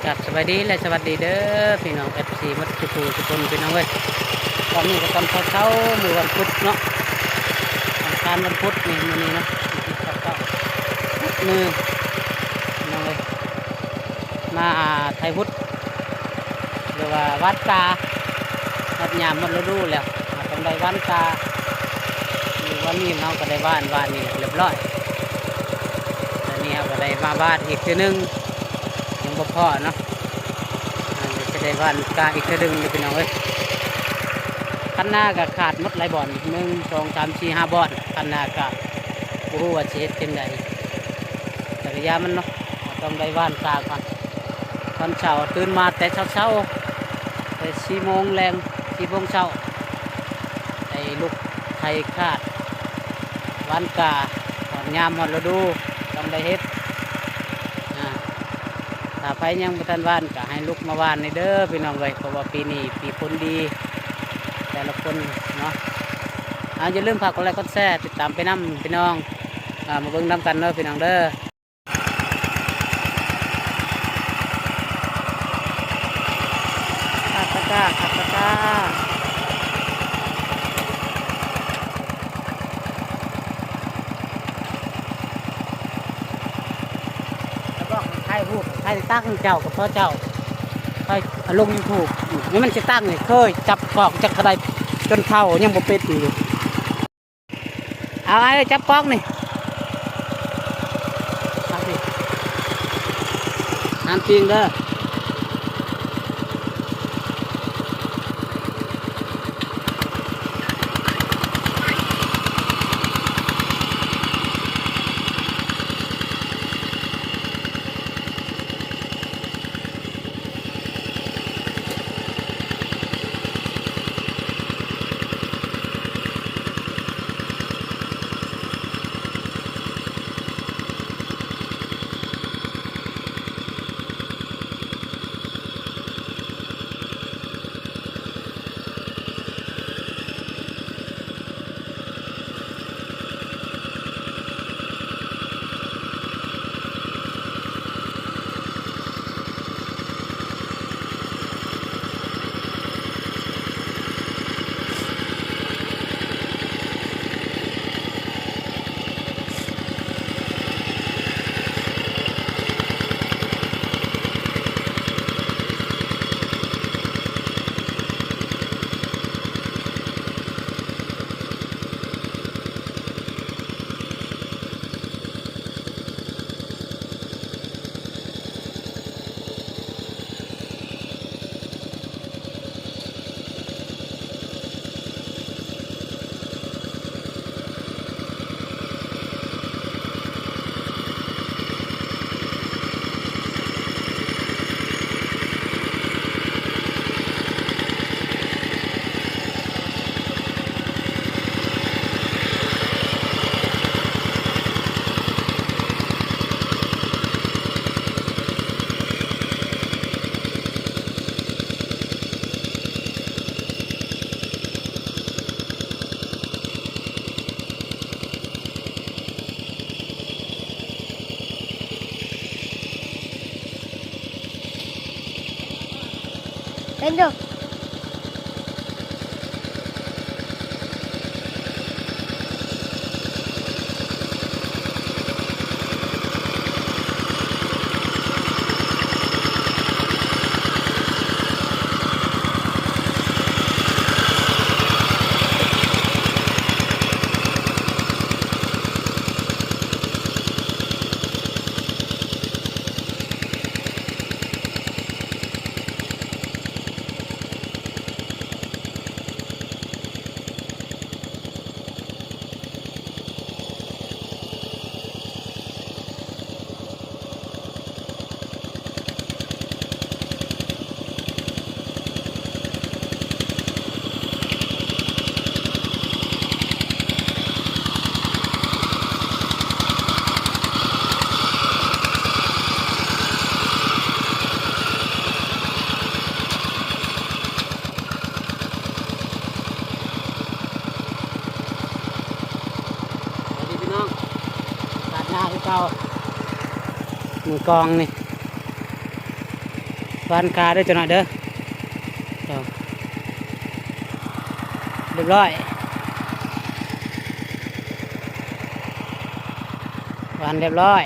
ຄັບ ສະບາຍດີ ແລະ ສະຫວັດດີເດີພີ່ນ້ອງ ເອັຟຊີ ໝົດທຸກຜູ້ທຸກຄົນພີ່ນ້ອງເອີຍ. ຕອນນີ້ກໍຕອນເຊົ້າໆ ມື້ວັນພຸດເນາະ ວັນອັງຄານ ວັນພຸດນີ້ ມື້ນີ້ເນາະ ວັນທີຊາວເກົ້າ ມື້ພີ່ນ້ອງເອີຍ ມາໄຖຮຸດ ຫຼືວ່າຫວ່ານກາ ຮອດຍາມຮອດລະດູແລ້ວ ເຮົາຕ້ອງໄດ້ຫວ່ານກາ. ມື້ວານນີ້ເຮົາກໍໄດ້ຫວ່ານ ຫວ່ານນີ້ລຽບລ້ອຍ ແລ້ວນີ້ເຮົາກໍໄດ້ມາຫວ່ານອີກເທື່ອໜຶ່ງ ຍັງບໍ່ພໍເນາະ ເຮົາຈະໄດ້ຫວ່ານກາອີກເທື່ອໜຶ່ງເດີພີ່ນ້ອງເອີຍ. ຄັນນາກໍຂາດໝົດຫຼາຍບ່ອນ ໜຶ່ງ ສອງ ສາມ ສີ່ ຫ້າ ບ່ອນ ຄັນນາກໍບໍ່ຮູ້ວ່າຊິເຮັດຈັ່ງໃດ ຈັກກະຢາມັນເນາະ ຕ້ອງໄດ້ຫວ່ານກາກ່ອນ. ຕອນເຊົ້າຕື່ນມາແຕ່ເຊົ້າໆ ແຕ່ສີ່ໂມງແລງ ສີ່ໂມງເຊົ້າ ໄດ້ລຸກໄຖຄາດ ຫວ່ານກາ ຮອດຍາມຮອດລະດູ ຕ້ອງໄດ້ເຮັດ. ອາ ຖ້າໃຜຍັງບໍ່ທັນຫວ່ານ ກໍໃຫ້ລຸກມາຫວ່ານແດ່ເດີພີ່ນ້ອງເອີຍ ເພາະວ່າປີນີ້ປີຝົນດີ ແຕ່ລະຄົນເນາະ. ອາ ຢ່າລືມຝາກກົດໄລກົດແຊ ຕິດຕາມໄປນຳພີ່ນ້ອງ ອາ ມາເບິ່ງນຳກັນເດີພີ່ນ້ອງເດີ. ຄັກກະຈ້າ ຄັກກະຈ້າ ແລ້ວບອກໃຫ້ຖ່າຍຮູບ ໃຫ້ຕັ້ງເຈົ້າກັບພໍ່ເຈົ້າ ໃຫ້ເອົາລົງຢູທູບ ນີ້ມັນຊິຕັ້ງນີ້ ເຄີຍຈັບກອງຈັກເທົ່າໃດ ຈົນເຖົ້າຍັງບໍ່ເປັນຢູ່. ເອົາ ອ້າຍ ຈັບກອງນີ້ ເອົາຊິ ຫ້າມຕີງເດີ. ເຫັນຢູ່. ສະບາຍດີພີ່ນ້ອງ ຕາດໜ້າຄືເກົ່າ ມືກອງນີ້. ວານຄາເດີເຈົ້ານ້ອຍເດີ. ເຈົ້າ ຮຽບຮ້ອຍ ວານຮຽບຮ້ອຍ.